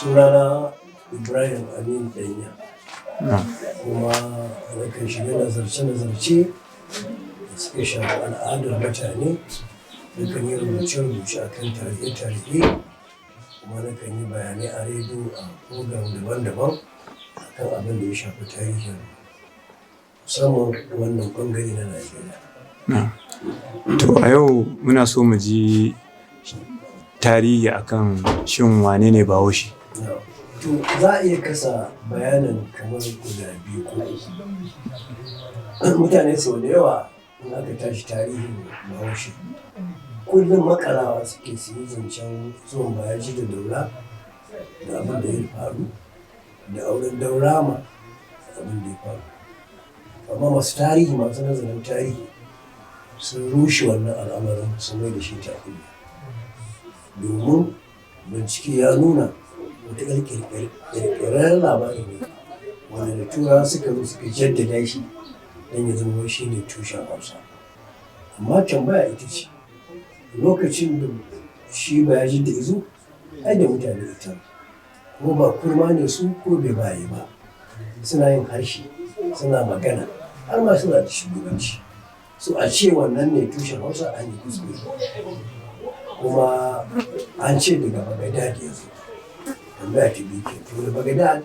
Sunana Ibrahim Aminu Danya, kuma nakan shiga nazarce-nazarce da suka shafi al'adar mutane, nakan yi rubuce-rubuce akan tarihe-tarihe, kuma nakan yi bayanai a rediyo a program daban-daban akan abin da ya shafi tarihin, musamman wannan ɓangare na Najeriya. To, a yau muna so mu ji tarihi akan shin wane ne Bahaushe? To, za a iya kasa bayanin kamar guda biyu ko uku. Mutane sau da yawa in aka tashi tarihin Bahaushe, kullum makalawa suke su yi zancen zuwan Bayajidda Daura da abin da ya faru, da auren Daurama da abin da ya faru. Amma masu tarihi, masu nazarin tarihi sun rushe wannan al'amarin, sun mai da shi tatsuniya. Domin bincike ya nuna wata ƙirƙirarren labari ne wanda da Turawa suka zo suka jaddada shi don ya zama shi ne tushen Hausa. Amma tambaya ita ce, lokacin da shi Bayajidda ya zo, ai da mutane ita, kuma ba kurma ne su ko bebaye ba, suna yin harshe, suna magana, har ma suna da shugabanci. So a ce wannan ne tushen Hausa, an yi kuskure. Kuma an ce daga Bagadad ya zo. Tambaya ta biyu ke. To, da Bagadad,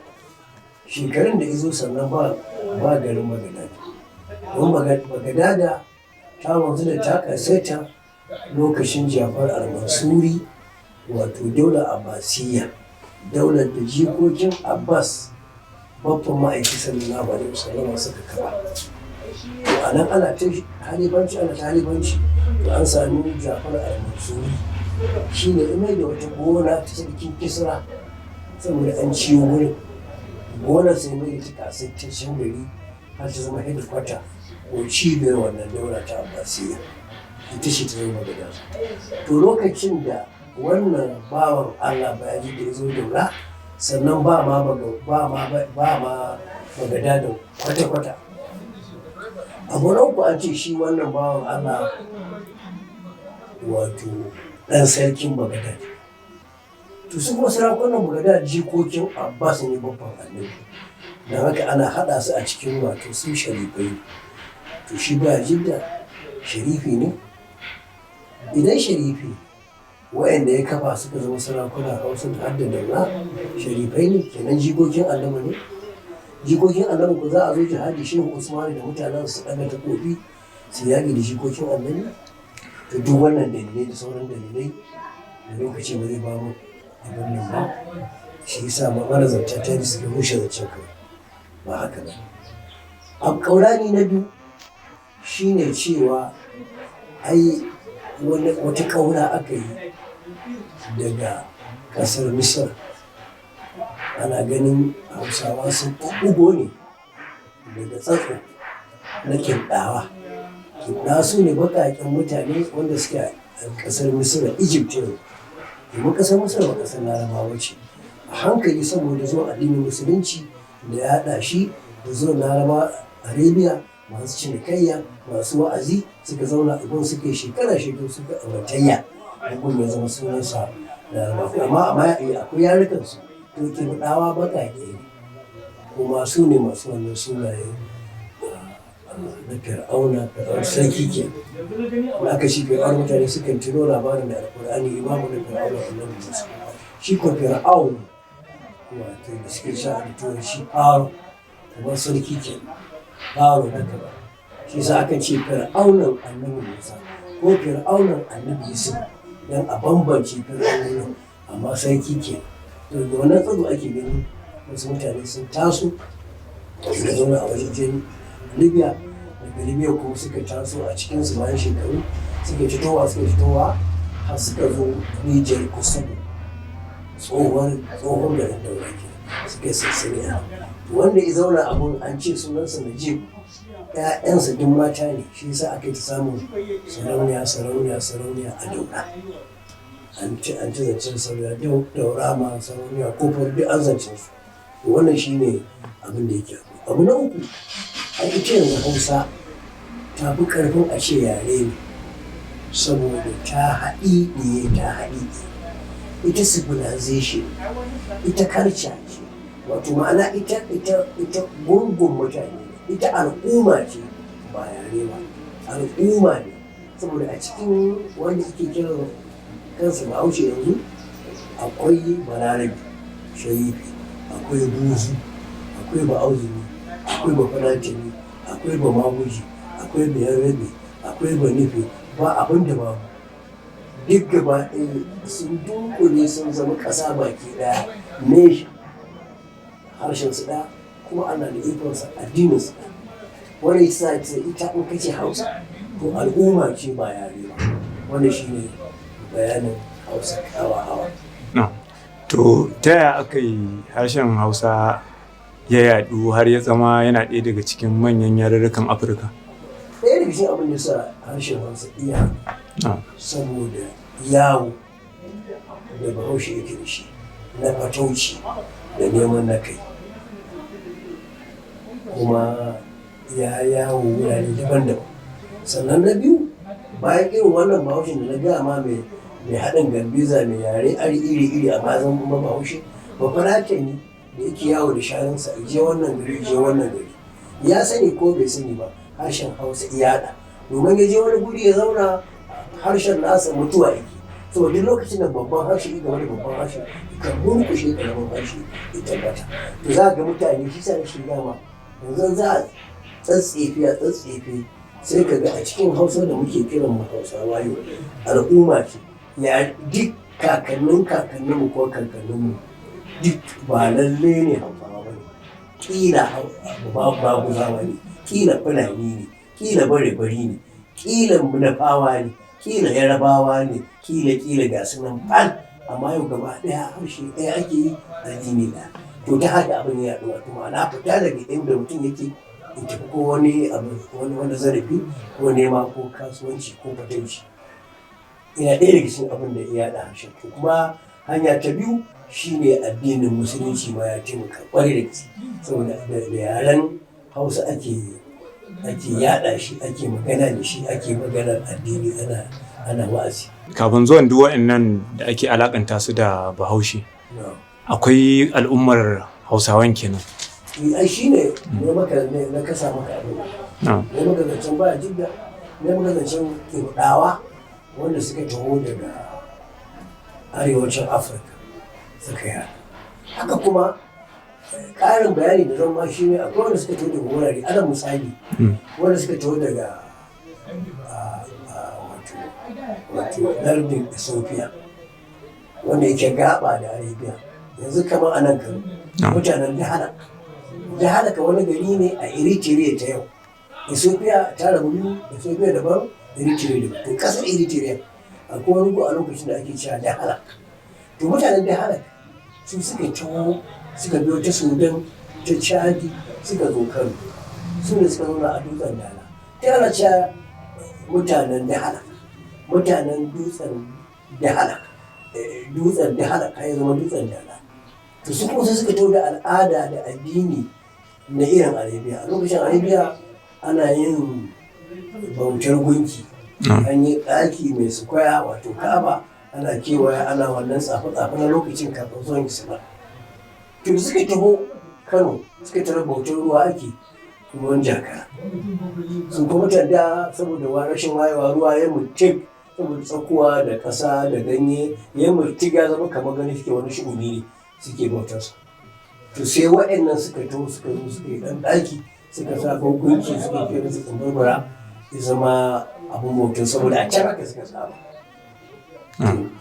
shekarun da ya zo sannan ba garin Bagadad. Don Bagadada ta wanzu da ta ƙasaita lokacin Jafar al-Mansuri, wato daular Abbasiyya. Daular da jikokin Abbas, baffan Ma'aiki Sallallahu Alaihi Wasallama, suka kafa. To, a nan ana ta halifanci, ana ta halifanci. To, an sami Jafar al-Mansuri. Shi ne ya mai da wata gona ta sarkin Kisra, saboda an ciwo wurin. Gonar sai mai da ta kasaitaccen gari har ta zama headquarter ko cibiyar wannan daula ta Abbasiyya. Ita ce ta zama Bagadad. To, lokacin da wannan bawan Allah Bayajidda ya zo Daura, sannan ba ma Bagadadin kwata-kwata. Abu na uku, an ce shi wannan bawan Allah wato ɗan sarkin Bagadad. To, su kuma sarakunan Bagadad jikokin Abbas ne, baffan Annabi. Don haka ana haɗa su a cikin, wato su sharifai. To, shi Bayajidda sharifi ne? Idan sharifi, wa'anda ya kafa suka zama sarakuna Hausa har da Daura sharifai ne, kenan jikokin Annabi ne? Jikokin Annabi ko za a zo jihadi, Shehu Usmanu da mutanen su ɗaga takobi su yaƙi da jikokin Annabi? To, duk wannan dalilai da sauran dalilai da lokaci ba zai ba mu abin nan ba, shi yasa ma manazarta tarihi suka rushe zancen kawai, ba haka ba. Abu ƙaulani na biyu shine cewa ai wata ƙaura aka yi daga ƙasar Misir. Ana ganin Hausawa sun ɓuɓɓugo ne daga tsatso na Ƙibɗawa. Ƙibɗawa su ne baƙaƙen mutane wanda suke a ƙasar Misira, Egypt yanzu. Domin ƙasar Misira ba ƙasar Larabawa ce. A hankali, saboda zuwan addinin Musulunci da ya haɗa shi da zuwan Larabawa Arabia, masu cinikayya, masu wa'azi, suka zauna a gun, suka yi shekara shekaru, suka auratayya. Gun ya zama sunansa Larabawa. Amma akwai yarukan su. To, Ƙibɗawa baƙaƙe ne. Kuma su ne masu wannan sunaye na Fir'auna, Fir'auna sarki ke. In aka ce Fir'auna, mutane sukan tuno labarin da Alƙur'ani ya bamu na Fir'auna Annabi Musa. Shi ko Fir'aun, wato da suke sha da Turanci Pharaoh, kamar sarki ke, Pharaoh na gaba. Shi yasa akan ce Fir'aunan Annabi Musa ko Fir'aunan Annabi Yusuf don a bambance Fir'aunonin, amma sarki ke. To, da wannan tsatso ake ganin wasu mutane sun taso suka zauna a wajejen Libya, daga Libya kuma suka taso a cikinsu bayan shekaru, suka fitowa har suka zo rijiyar Kusugu, tsohon garin Daura ke, suka yi sansani a nan. Wanda ya zauna a gun, an ce sunansa Najib, ‘ya'yansa duk mata ne, shi yasa aka yi ta samun sarauniya, sarauniya, sarauniya a Daura. An ci zancen sarauniya Daura ma, sarauniya Kofar, duk an zancen su. Wannan shi ne abin da yake akwai. Abu na uku, ai ita yanzu Hausa ta fi ƙarfin a ce yare ne, saboda ta haɗiɗiye, ta haɗiɗiye. Ita civilization, ita culture ce, wato ma'ana ita gungun mutane ne, ita al'umma ce, ba yare ba, al'umma ne. Saboda a cikin wanda suke kiran kansa Bahaushe yanzu akwai Balarabe Sharifi, akwai Buzu, akwai Ba'auzumi, akwai Bafulatani, akwai Bamaguji, akwai Bayarabe, akwai Banife, ba abin da babu. Duk gaba ɗaya sun dunkule sun zama ƙasa baki ɗaya, nation, harshen su ɗaya, kuma ana da ikonsa, addinin su ɗaya. Wannan ita sa ita in kace Hausa to al'umma ce, ba yare ba. Wannan shine bayanin Hausa hawa hawa. Na'am. To, ta yaya aka yi harshen Hausa ya yaɗu har ya zama yana ɗaya daga cikin manyan yarurrukan Afirka? Ɗaya daga cikin abin da sa harshen Hausa iya saboda yawo da Bahaushe yake da shi na fatauci da neman na kai, kuma ya yawo wurare daban-daban. Sannan na biyu, bayan irin wannan Bahaushen da na gaya ma mai haɗin gambiza, mai yare ari iri-iri, amma zan kuma Bahaushe Bafulatani da yake yawo da shanunsa, a je wannan gari, je wannan gari, ya sani ko bai sani ba, harshen Hausa yaɗa. Domin ya je wani guri ya zauna, harshen nasa mutuwa yake, saboda duk lokacin da babban harshe ya gaba da babban harshe kan murkushe karamin harshe ya tabbata. To, za ga mutane shi sa shi gama yanzu za a tsatsefe a tsatsefe, sai ka ga a cikin Hausa da muke kiran mu Hausawa yau, al'umma ce. Ya duk kakannin kakanninmu ko kakanninmu duk ba lalle ne Hausawa ba ne, kila Baguzawa ne, kila Fulani ne, kila Bare-bari ne, kila Nufawa ne, kila Yarabawa ne, kila kila, ga su nan fal. Amma yau gaba ɗaya harshe ɗaya ake yi, addini ɗaya. To, ta haka abin ya yaɗu, wato ma'ana fita daga inda mutum yake in tafi ko wani abu, wani zarafi, ko nema, ko kasuwanci, ko fatauci, ina ɗaya daga cikin abin da ya yaɗa harshen. To, kuma hanya ta biyu shine addinin Musulunci ma ya taimaka ƙwarai da gaske, saboda da yaren Hausa ake yaɗa shi, ake magana da shi, ake maganar addini, ana wa'azi. Kafin zuwan duk waɗannan da ake alakanta su da Bahaushe, akwai al'ummar Hausawan kenan? Ai shi ne ne maka na kasa maka abin ne, maka zancen baya jidda ne, maka zancen Kirɗawa wanda suka taho daga arewacin Afirka suka yi haka. Kuma ƙarin bayani da zan ma shi ne akwai wanda suka taho daga wurare, ana misali wanda suka taho daga wato lardin Ethiopia wanda yake gaba da Arabia yanzu, kamar a nan Kano, mutanen Dahalak. Dahalak wani gari ne a Eritrea ta yau. Ethiopia ta rabu biyu, Ethiopia daban, Eritrea daban. To, kasar Eritrea akwai wani a lokacin da ake cewa Dahalak. To, mutanen Dahalak su suka taho, suka biyo ta Sudan, ta Chadi, suka zo Kano. Su ne suka zauna a Dutsen Dala. Ta ana cewa mutanen Dahalak, mutanen Dutsen Dahalak, Dutsen Dahalak har ya zama Dutsen Dala. To, su kuma sai suka taho da al'ada da addini na irin Arabia. A lokacin Arabia ana yin bautar gunki, an yi ɗaki mai square, wato Ka'aba, ana kewaya ana wannan tsafe-tsafe na lokacin kafin zuwan Islam. To, da suka taho Kano, suka tarar bautar ruwa ake, ruwan Jakara. Sun kuma da saboda rashin wayewa, ruwa ya mutum, saboda tsakuwa da ƙasa da ganye ya mutum, ya zama kamar gani suke wani shu'umi ne suke bautarsa. To, sai waɗannan suka taho, suka zo suka yi ɗan ɗaki, suka sa gunki, suka kera su tsumbarbara, ya zama abin bautar, saboda a can haka suka saba.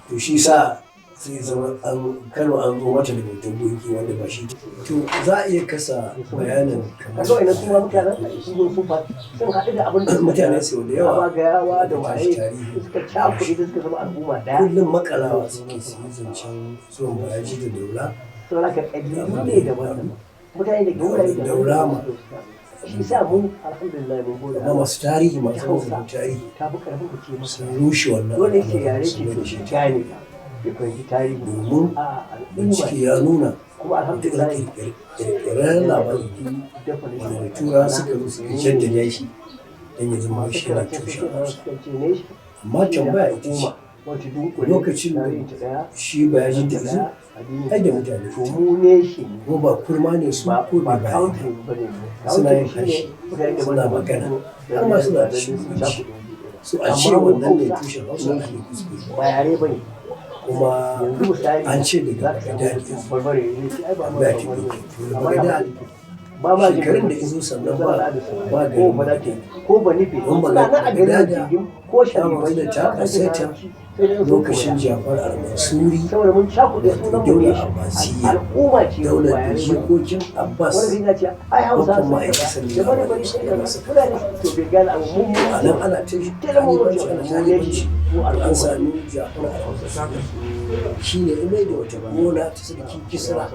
To, shi sa sai zama an Kano an zo mata da bautar gunki wanda ba shi. To, za a iya kasa bayanin kamar Kaga wa'annan su ma mutanen su zo su fa sun haɗu da abin da mutane sau da yawa gayawa da da waye tarihi. Suka cakuɗe da suka zama al'umma ɗaya. Kullum makalawa suke su yi zancen zuwan Bayaji da Daula. Saboda haka ƙabilu ne daban-daban, mutane da wurare daban. Daula ma. Shi sa mu alhamdulillah mun gode. Amma masu tarihi, masu Hausa. nazarin tarihi Ta fi ƙarfin ku ce masa sun rushe wannan dole ce al'amarin, yare sun ce. mai To, da shi shi gane ya fahimci tarihi domin a al'umma. Bincike ya nuna Kuma alhamdulillah ƙirƙirar labari wanda da Turawa suka zo suka jaddada shi don ya zama shi ne tushen Hausa. Amma tambaya ita ce Wata dunkule Lokacin da tarihin ta ɗaya, shi Bayajidda ta ya zo, ɗaya, addinin ai da ta mutane. To mu ne shi ne. Ko ba kurma ne su Ba ko ba bai ba. country ba ne mu. Suna yin Country shi harshe, ne mutane suna daban-daban magana, su har ma suna da da sun shugabanci. cakuɗe wuri ɗaya. So a ce Amma mu wannan ne Hausa tushen Hausa ne a ne kuskure. ba yare ba ne. Kuma Yanzu misali an ce za daga ka samu Bagdad mutum barbare ne ce ai ba ma ba ta barbare ɗauki. ne. To Amma na Bagdad ba ma jin shekarun da barbarci. izo sannan Yanzu ba al'adar su ba ko garin balate Bagdad. ko banife Don suna nan a garin Bagdad jirgin ko ta sharifai wanzu da ta ba ka jin kasaita larabci sai dai sun lokacin koya. Jafar al-Mansuri Saboda mun cakuɗe wato sunan mu ne daular shi Abbasiyya, al'umma ce ba daular da yare ba ne. jikokin Abbas Wani zai ce ai Hausa babban sun ma'aikatan kaza da bari sallallahu bari alaihi sai wasallam kaza suka fulani to bai gane abu mun mun a nan ana ta tela mun halifanci wuce ana mu ta ne halifanci shi mu an al'umma sami Jafar al-Mansuri shi ne ya mai da wata gona ta sarki Kisra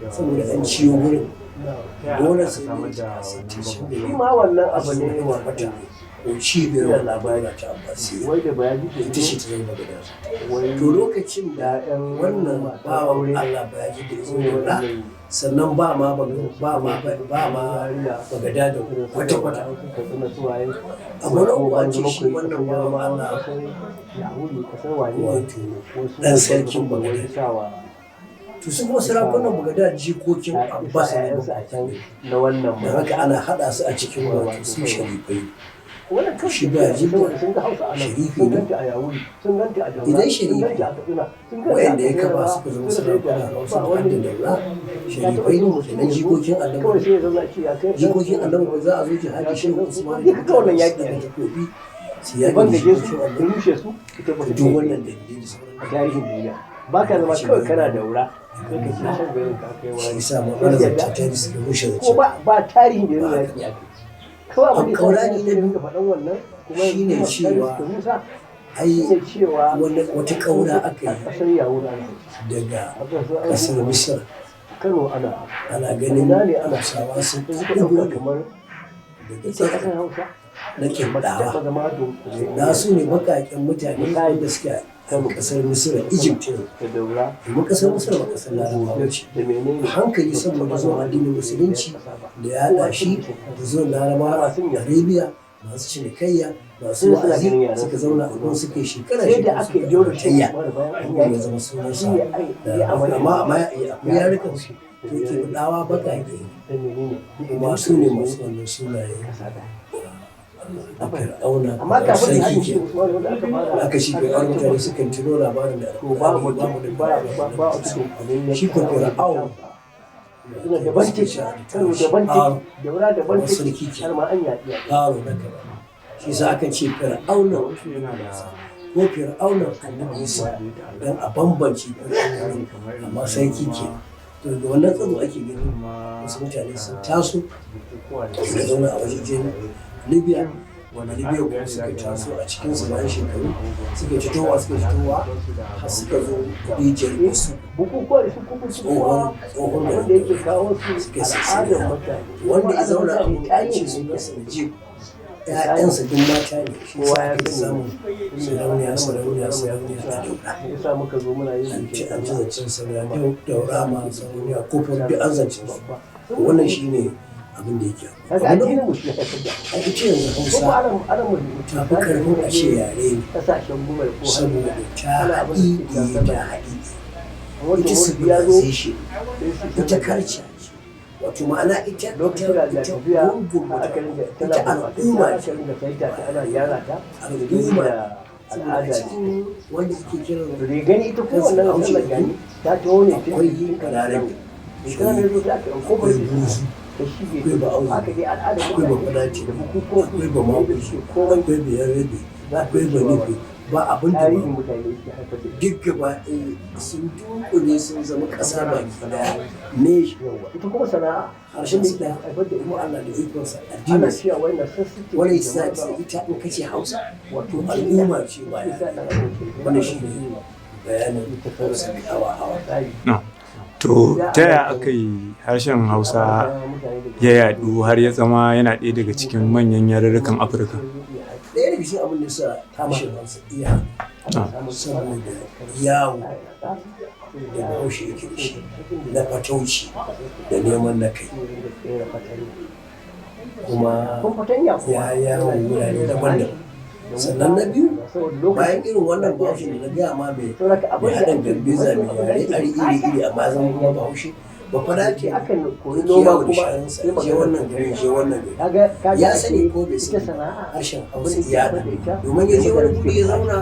saboda an ciyo wurin gonar sai samar ne da ta wannan kasaitaccen shi gari ma wannan abu ne wata wato ko cibiyar wannan daula ta Abbasiyya wai da bayani ke ita ce ta zama Bagdad. wai To lokacin da ya'yan wannan matan bawan aure Allah Bayajidda ya zo su ne daura waɗannan sannan ba ma ba ma ba ma Bagdad kwata kwata. Abu na uku an ce shi wannan bawan Allah wato ɗan sarkin Bagdad. To su kuma sarakunan Bagdad jikokin Abbas ne na wannan don haka ana haɗa su a cikin wato su sharifai. wannan kawai Shi Bayajidda saboda sun ga Hausa a nan sharifi sun ne. ganta a Yawuri sun ganta a Daura Idan sun sharifi ganta a Katsina sun ganta a waɗanda ya kafa Katsina, suka zama sun ganta sarakuna a Hausa ba da wani hadda daura ya taɓa sharifai jin ne mutum kenan ya zo jikokin kawai annabi. sai ya zauna ce ya kai Jikokin annabi ba za a zo jihadi Shehu Usman Duka ga wannan yaƙi da ne. takobi su ya yaƙi da bangaje su jikokin ya annabi. rushe su ita ba To ta duk wannan dalilai da sauran a tarihin duniya ba ka zama kawai kana daura sai ka ce shan garin ka kai shi wani yasa ma manazarta ta suka rushe ko zancen. ba ba tarihin da ya nuna yaƙi ake kawai abin da ya sa Kaurani na suka biyu dinga faɗan wannan kuma shine kuma cewa suka rusa ai shine cewa wata ƙaura aka a yi ƙasar Yawuri an daga a ƙasar an ƙasar Misir Kano ana ana ganin Ina ne ana Hausawa sun sai suka ɗigo ɗauka kamar daga ita ƙasar tsatson Hausa na ba ta taɓa Kimɗawa. zama dunkule Na su ne baƙaƙen mutane wanda suke a ƙasar Misira, Egypt yanzu. da daura Domin ƙasar Misira ba ƙasar Larabawa ba ce. da menene A hankali saboda zuwan addinin Musulunci da ya haɗa shi da zuwan Larabawa a Arabia masu cinikayya masu Sun suna wa'azi ganin yaran suka zauna a gun suka yi shekara sai da shekaru aka suka yi dole shi auratayya. Usman bayan an Abin ya yaƙi zama sunansa shi ne ai ya da amana amma amma akwai yarukan su to Kimɗawa baƙaƙe da menene kuma su ne masu wannan sunaye ƙasa ɗaya. na Fir'auna Amma kafin da sarki haɗin shi ke Usman wanda aka fara aka shi Fir'auna mutane sukan tuno labarin da to ba Alƙur'ani mu ba mu da ba ba ba wata dunkulallen shi ko ƙasa wanda Fir'aun Suna daban take, Kano daban take, Daura daban Kamar sarki take, ke. har ma an yaƙi yaƙi. Faro na gaba shi sa akan ce Fir'auna Bahaushe yana da ko Fir'auna annabi Isa dan a bambance Fir'auna kamar irin amma sarki ke to daga wannan tsaro ake ganin kuma wasu mutane sun taso bukukuwa da suka zauna a wajejen Libya wani Libya ƙarin kuma bayani suka za ka yi taso mana a cikin su bayan shekaru suka fitowa suka fitowa har suka zo rijiyar Isu Bukukuwa da su kuku tsohon tsohon abin da yake garin kawo su suka yi sassani al'adar mutane. wanda ya zauna a Kuma gurin an ce tarihin sunansa yake. Najib ‘ya'yansa duk mata ne shi Kowa sa ya ake sani. samun sarauniya sarauniya sarauniya a daura Me yasa muka zo muna yin an ci bikin an ci sallah? zancen sarauniya daura ma sarauniya kofar duk an zance su Babba. wannan shine abin da yake Kaga abu na addinin mu shi ya haifar da. a ita yanzu Ko kuma Hausa ana ana mu ta fi karfin a ce yare ne kasashen gumar ko saboda ta Ana abin da suke haɗiɗiye ta sallah. haɗiɗiye Wanda ita wani ya zo civilization sai su ita culture ce wato ma'ana ita ita lokacin da ita tafiya gungun aka mutane ringa ita al'umma aka ce ringa saita ta ana gyara ta al'umma da saboda a al'ada ce. cikin wanda suke kiran To dai gani ita ko kansu wannan Bahaushe sallar gani ta taho ne tun akwai tun Balarabe Shekara mai zo ta aka ɗauko akwai bai Buzu ta shige akwai Ba'auzu haka dai al'adar akwai mutane Bafulati da bukukuwan akwai Bamakushi su komai akwai Bayarabe za ka akwai iya cewa Banife ba abin da tarihin ba mutane yake haifar da duk gaba ɗaya sun dunkule sun zama ƙasa baki ɗaya ne yawa ita kuma sana'a harshen su ɗaya haifar da kuma Allah da ikonsa ana addinin su cewa wannan sensitive wani jama'a ita ita in kace Hausa wato to al'umma ce ba shi yare sa ɗan adam ke wannan shi ne bayanin Hausa mai hawa hawa tsari No. To ta yaya aka yi harshen Hausa ya yaɗu har ya zama yana ɗaya daga cikin manyan yarurrukan Afirka? Ɗaya daga cikin abin da sa harshen Hausa iya saboda yawo da Bahaushe yake da shi na fatauci da neman na kai kuma ya yawo wurare daban-daban. Sannan na biyu, Saboda lokaci bayan irin wannan Bahaushe da na gaya ma mai saboda haka mai abin da haɗin ake gambiza, mai abin da yare ake ari iri iri, amma ya zama kuma Bahaushe, ba fara ce akan koyi yake noma yawo da kuma shanunsa, sai je magana wannan garin, je wannan garin, kaga ya ashe sani ko bai ita sani sana'a harshen abin Hausa da ke ya haifar da ita domin ya je wani mutane guri ya suke zauna,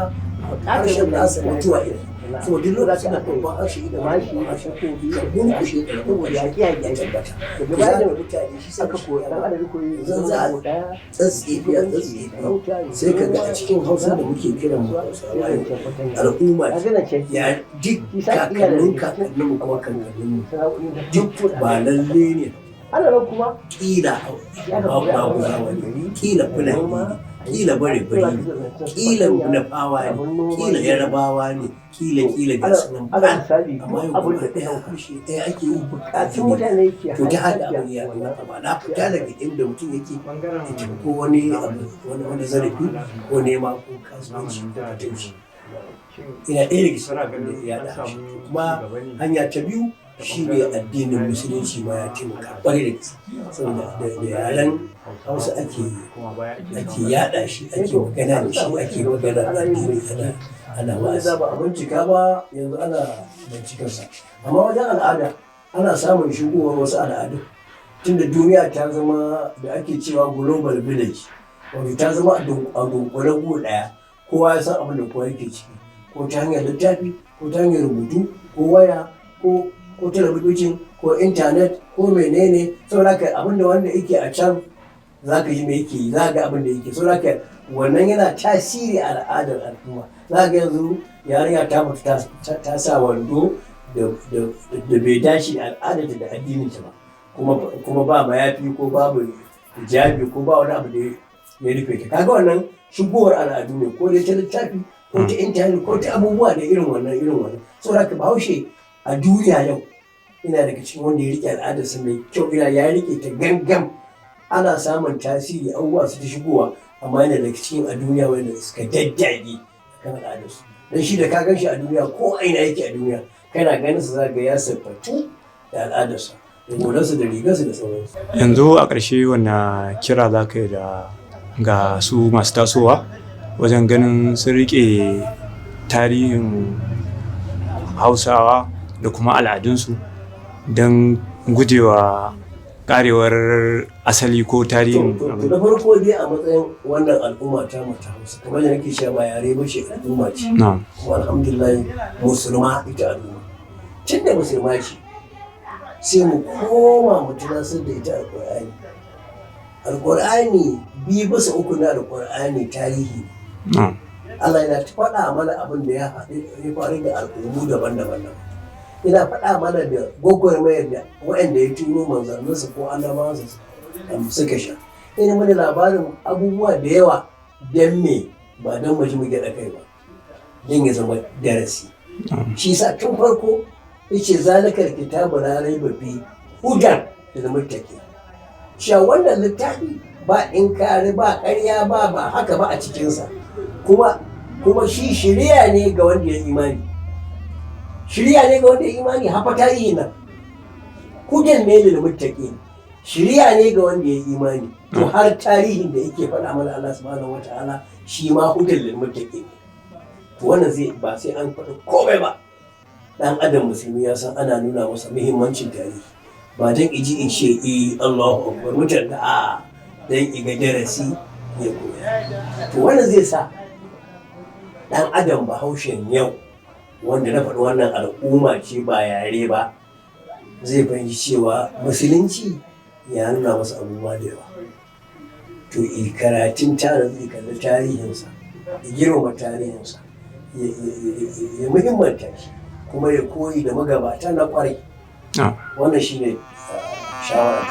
buƙatar harshen mutane nasa suke mutuwa haifar iri da So duk lokacin da sana'a. babban harshe idan Mashi, babban harshe takobi, ka burkushe ka saboda yaƙe-yaƙe. ya tabbata. Daga To baya za da ka mutane shi sai aka koyi dan adam ya koyi Zan za a abu daya, tsatsefe a tsatsefe, sai ka ga a cikin Hausa da muke kiran mu Hausawa yau, al'umma ce. kaga nan ce Ya duk shi sa iya da kakannin daga cikin kakannin mu kuma kakannin mu sana'o'in da duk farko da ba aka lalle ne ana nan kuma kila ya aka koya a Maguzawa wannan ne, gari kila Fulani noma, ne, kila bare-bare ne, kila Nufawa ne, kila Yarabawa ne, kila kila ga su nan ana ba misali amma duk yau abin gaba da ka ɗaya ɗauka harshe ɗaya ake yi. bukatun mutane ke To ta haifar hada da abu ya wannan amma na fita daga inda mutum yake Bangaren ya tafi ko wani abu, wani zarafi ko nema ko kasuwanci ko fatauci, ina ɗaya daga cikin kana abin da ganin ya an haɗa harshe. samu Kuma cigaba ne hanya ta biyu ta shine bangaren addinin Musulunci ma ya taimaka ƙwarai da gaske, saboda da yaren Hausa ake kuma baya ake ake samu. yaɗa shi, ake magana da shi, ake magana da addini, ana wa'azi. Ba a bincika ba, yanzu ana bincikarsa. Amma wajen al'ada ana samun shigowar wasu al'adu, tunda duniya ta zama da ake cewa global village, wato ta zama a dunkule gu ɗaya, kowa ya san abin da kowa yake ciki, ko ta hanyar littafi, ko ta hanyar rubutu, ko waya, ko talabijin, ko intanet, ko menene. Saboda haka abin da wanda yake a can za ka ji me yake yi, za ka ga abin da yake. Saboda haka wannan yana tasiri a al'adar al'umma. Za ka ga yanzu yarinya ta mutu ta sa wando da bai dace da al'adarta da addininta ba, kuma ba mayafi ko babu hijabi ko ba wani abu da ya rufe ta. Kaga wannan shigowar al'adu ne, ko dai ta littafi, ko ta intanet, ko ta abubuwa da irin wannan irin wannan. Saboda haka Bahaushe a duniya yau ina daga cikin wanda ya rike al'adarsa mai kyau, ina ya rike ta gangam. Ana samun tasiri, abubuwa su ta shigowa, amma yana daga cikin a duniya wanda suka daddage kan al'adarsu. Dan shi da ka gan shi a duniya, ko aina yake a duniya, kana ganin sa za ga ya siffatu da al'adarsa, da hularsa, da rigarsa, da sauransu. Yanzu a ƙarshe, wanne kira za ka yi da ga su masu tasowa wajen ganin sun riƙe tarihin Hausawa da kuma al'adunsu don gujewa ƙarewar asali ko tarihin To, abin? na farko dai, a matsayin wannan al'umma ta mu ta Hausa, kamar da nake cewa ba yare ba ce, al'umma ce. Na'am. Kuma alhamdulillah musulma ita al'umma. Tun da musulma ce, sai mu koma mu tunasar da ita Alƙur'ani. Alƙur'ani, 2/3 na Alƙur'ani tarihi ne. Na'am. Allah yana ta faɗa mana abin da ya faru ya faru da al'ummu daban-daban nan. Yana faɗa mana da gwagwarmayar da waɗanda ya turo manzanninsa ko annabawansa suka sha. Ina mana labarin abubuwa da yawa don me? Ba don mu ji mu gyaɗa kai ba, don ya zama darasi. Na'am. Shi sa tun farko yace zalikal kitabu la raiba fi hudan lil muttaqin. Cewa wannan littafi ba inkari, ba ƙarya, ba haka ba a cikinsa. Kuma shi shiriya ne ga wanda ya imani, shiriya ne ga wanda ya imani. Hafa tarihi nan hudan ne lil muttaqin, shiriya ne ga wanda ya imani. To har tarihin da yake faɗa mana Allah subhanahu wataala shi ma hudan lil muttaqin. To wannan zai ba sai an faɗi komai ba, dan adam musulmi ya san ana nuna masa muhimmancin tarihi, ba dan iji in ce eh Allahu akbar mutan da a dan iga darasi ya koya. To wannan zai sa dan adam Bahaushen yau, wanda na faɗi wannan al'umma ce ba yare ba, zai fahimci cewa Musulunci ya nuna masa abubuwa da yawa. To i karatun tara zai kalli tarihinsa, ya girmama tarihinsa, ya muhimmanta shi, kuma ya koyi da magabata na kwarai. Na'am. Wannan shine shawara.